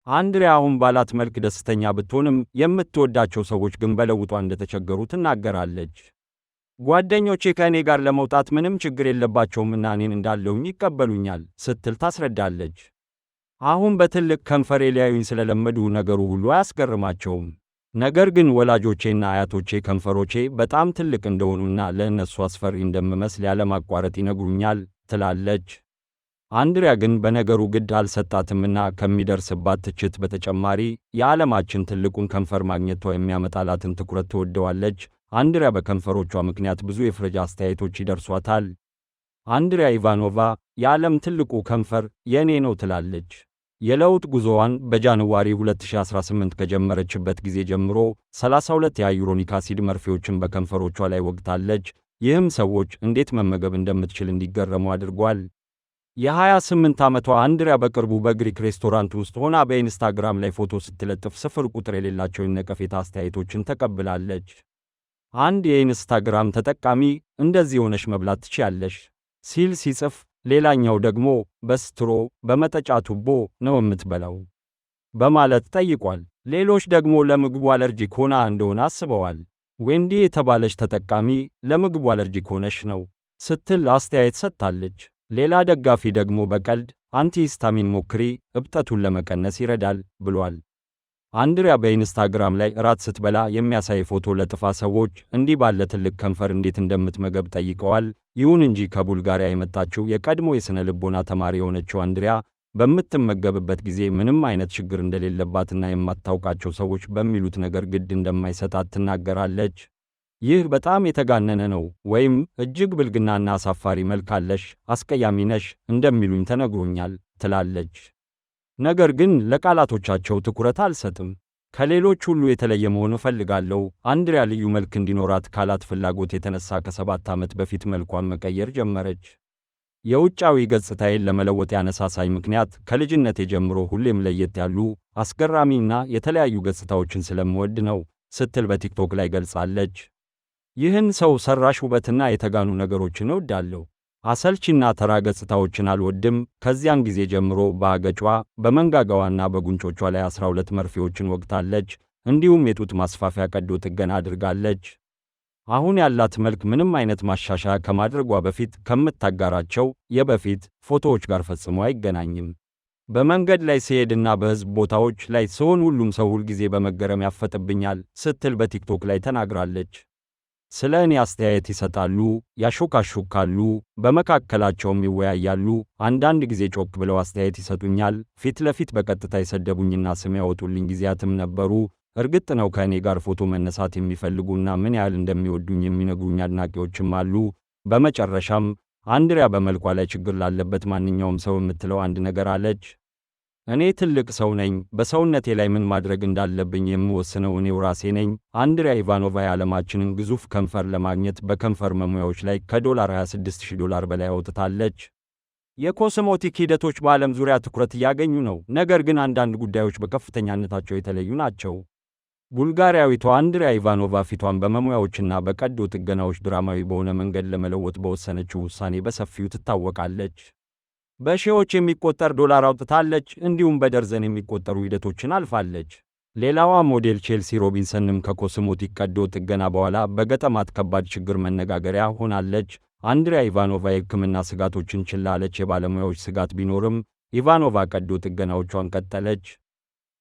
አንድሪያ አሁን ባላት መልክ ደስተኛ ብትሆንም የምትወዳቸው ሰዎች ግን በለውጧ እንደተቸገሩ ትናገራለች። "ጓደኞቼ ከእኔ ጋር ለመውጣት ምንም ችግር የለባቸውምና እኔን እንዳለሁኝ ይቀበሉኛል" ስትል ታስረዳለች። አሁን በትልቅ ከንፈሬ ሊያዩኝ ስለለመዱ ነገሩ ሁሉ አያስገርማቸውም። ነገር ግን ወላጆቼና አያቶቼ ከንፈሮቼ በጣም ትልቅ እንደሆኑና ለእነሱ አስፈሪ እንደምመስል ያለማቋረጥ ይነግሩኛል ትላለች። አንድሪያ ግን በነገሩ ግድ አልሰጣትምና ከሚደርስባት ትችት በተጨማሪ የዓለማችን ትልቁን ከንፈር ማግኘቷ የሚያመጣላትን ትኩረት ትወደዋለች። አንድሪያ በከንፈሮቿ ምክንያት ብዙ የፍረጃ አስተያየቶች ይደርሷታል። አንድሪያ ኢቫኖቫ "የዓለም ትልቁ ከንፈር የእኔ ነው" ትላለች። የለውጥ ጉዞዋን በ January 2018 ከጀመረችበት ጊዜ ጀምሮ 32 የ hyaluronic acid መርፌዎችን በከንፈሮቿ ላይ ወግታለች። ይህም ሰዎች እንዴት መመገብ እንደምትችል እንዲገረሙ አድርጓል። የ28 ዓመቷ አንድሪያ በቅርቡ በግሪክ ሬስቶራንት ውስጥ ሆና በኢንስታግራም ላይ ፎቶ ስትለጥፍ ስፍር ቁጥር የሌላቸው የነቀፌታ አስተያየቶችን ተቀብላለች። አንድ የኢንስታግራም ተጠቃሚ "እንደዚህ ሆነሽ መብላት ትችያለሽ?" ሲል ሲጽፍ፣ ሌላኛው ደግሞ "በ straw፣ በመጠጫ ቱቦ ነው የምትበላው?" በማለት ጠይቋል። ሌሎች ደግሞ ለምግቡ allergic ሆና እንደሆነ አስበዋል። ዌንዲ የተባለች ተጠቃሚ "ለምግቡ allergic ሆነሽ ነው" ስትል አስተያየት ሰጥታለች። ሌላ ደጋፊ ደግሞ በቀልድ "antihistamine ሞክሪ፣ እብጠቱን ለመቀነስ ይረዳል" ብሏል። አንድሪያ በኢንስታግራም ላይ እራት ስትበላ የሚያሳይ ፎቶ ለጥፋ ሰዎች እንዲህ ባለ ትልቅ ከንፈር እንዴት እንደምትመገብ ጠይቀዋል። ይሁን እንጂ ከቡልጋሪያ የመጣችው የቀድሞ የሥነ ልቦና ተማሪ የሆነችው አንድሪያ በምትመገብበት ጊዜ ምንም አይነት ችግር እንደሌለባትና የማታውቃቸው ሰዎች በሚሉት ነገር ግድ እንደማይሰጣት ትናገራለች። "ይህ በጣም የተጋነነ ነው" ወይም "እጅግ ብልግናና አሳፋሪ መልክ አለሽ፣ አስቀያሚ ነሽ" እንደሚሉኝ ተነግሮኛል ትላለች። ነገር ግን ለቃላቶቻቸው ትኩረት አልሰጥም። ከሌሎች ሁሉ የተለየ መሆን እፈልጋለሁ። አንድሪያ ልዩ መልክ እንዲኖራት ካላት ፍላጎት የተነሳ ከ7 ዓመት በፊት መልኳን መቀየር ጀመረች። "የውጫዊ ገጽታዬን ለመለወጥ ያነሳሳኝ ምክንያት ከልጅነቴ ጀምሮ ሁሌም ለየት ያሉ፣ አስገራሚና የተለያዩ ገጽታዎችን ስለምወድ ነው" ስትል በቲክቶክ ላይ ገልጻለች። "ይህን ሰው ሰራሽ ውበትና የተጋነኑ ነገሮችን እወዳለሁ። አሰልቺና ተራ ገጽታዎችን አልወድም።" ከዚያን ጊዜ ጀምሮ በአገጯ፣ በመንጋጋዋና በጉንጮቿ ላይ 12 መርፌዎችን ወግታለች። እንዲሁም የጡት ማስፋፊያ ቀዶ ጥገና አድርጋለች። አሁን ያላት መልክ ምንም አይነት ማሻሻያ ከማድረጓ በፊት ከምታጋራቸው የበፊት ፎቶዎች ጋር ፈጽሞ አይገናኝም። "በመንገድ ላይ ስሄድና በሕዝብ ቦታዎች ላይ ስሆን ሁሉም ሰው ሁልጊዜ በመገረም ያፈጥብኛል" ስትል በቲክቶክ ላይ ተናግራለች። "ስለ እኔ አስተያየት ይሰጣሉ፣ ያሾካሹካሉ፣ በመካከላቸውም ይወያያሉ። አንዳንድ ጊዜ ጮክ ብለው አስተያየት ይሰጡኛል። ፊት ለፊት በቀጥታ የሰደቡኝና ስም ያወጡልኝ ጊዜያትም ነበሩ። እርግጥ ነው ከእኔ ጋር ፎቶ መነሳት የሚፈልጉና ምን ያህል እንደሚወዱኝ የሚነግሩኝ አድናቂዎችም አሉ።" በመጨረሻም አንድሪያ በመልኳ ላይ ችግር ላለበት ማንኛውም ሰው የምትለው አንድ ነገር አለች። "እኔ ትልቅ ሰው ነኝ። በሰውነቴ ላይ ምን ማድረግ እንዳለብኝ የምወስነው እኔው ራሴ ነኝ።" አንድሪያ ኢቫኖቫ የዓለማችንን ግዙፍ ከንፈር ለማግኘት በከንፈር መሙያዎች ላይ ከዶላር 26,000 ዶላር በላይ አውጥታለች። የ cosmetic ሂደቶች በዓለም ዙሪያ ትኩረት እያገኙ ነው፣ ነገር ግን አንዳንድ ጉዳዮች በከፍተኛነታቸው የተለዩ ናቸው። ቡልጋሪያዊቷ አንድሪያ ኢቫኖቫ ፊቷን በመሙያዎችና በቀዶ ጥገናዎች ድራማዊ በሆነ መንገድ ለመለወጥ በወሰነችው ውሳኔ በሰፊው ትታወቃለች። በሺዎች የሚቆጠር ዶላር አውጥታለች፣ እንዲሁም በደርዘን የሚቆጠሩ ሂደቶችን አልፋለች። ሌላዋ ሞዴል ቼልሲ ሮቢንሰንም ከ cosmetic ቀዶ ጥገና በኋላ በገጠማት ከባድ ችግር መነጋገሪያ ሆናለች። አንድሪያ ኢቫኖቫ የሕክምና ስጋቶችን ችላ አለች። የባለሙያዎች ስጋት ቢኖርም ኢቫኖቫ ቀዶ ጥገናዎቿን ቀጠለች።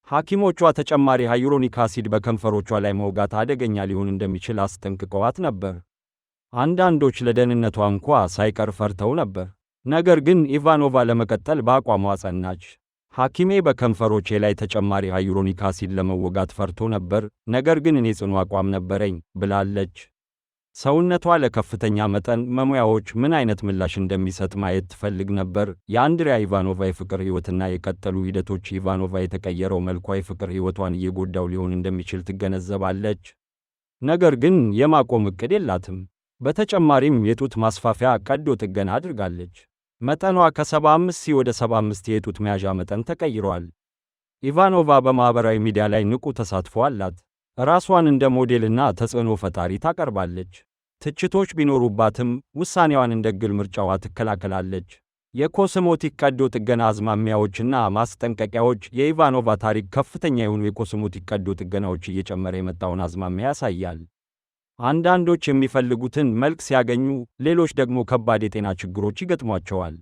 ሐኪሞቿ ተጨማሪ hyaluronic acid በከንፈሮቿ ላይ መውጋት አደገኛ ሊሆን እንደሚችል አስጠንቅቀዋት ነበር። አንዳንዶች ለደህንነቷ እንኳ ሳይቀር ፈርተው ነበር። ነገር ግን ኢቫኖቫ ለመቀጠል በአቋሟ ጸናች። "ሐኪሜ በከንፈሮቼ ላይ ተጨማሪ hyaluronic acid ለመወጋት ፈርቶ ነበር፣ ነገር ግን እኔ ጽኑ አቋም ነበረኝ" ብላለች። ሰውነቷ ለከፍተኛ መጠን መሙያዎች ምን አይነት ምላሽ እንደሚሰጥ ማየት ትፈልግ ነበር። የአንድሪያ ኢቫኖቫ የፍቅር ሕይወትና የቀጠሉ ሂደቶች። ኢቫኖቫ የተቀየረው መልኳ የፍቅር ሕይወቷን እየጎዳው ሊሆን እንደሚችል ትገነዘባለች። ነገር ግን የማቆም ዕቅድ የላትም። በተጨማሪም የጡት ማስፋፊያ ቀዶ ጥገና አድርጋለች። መጠኗ ከ75 ሲ ወደ 75 የጡት መያዣ መጠን ተቀይሯል። ኢቫኖቫ በማኅበራዊ ሚዲያ ላይ ንቁ ተሳትፎ አላት። ራሷን እንደ ሞዴልና ተጽዕኖ ፈጣሪ ታቀርባለች። ትችቶች ቢኖሩባትም ውሳኔዋን እንደ ግል ምርጫዋ ትከላከላለች። የኮስሞቲክ ቀዶ ጥገና አዝማሚያዎችና ማስጠንቀቂያዎች። የኢቫኖቫ ታሪክ ከፍተኛ የሆኑ የኮስሞቲክ ቀዶ ጥገናዎች እየጨመረ የመጣውን አዝማሚያ ያሳያል። አንዳንዶች የሚፈልጉትን መልክ ሲያገኙ፣ ሌሎች ደግሞ ከባድ የጤና ችግሮች ይገጥሟቸዋል።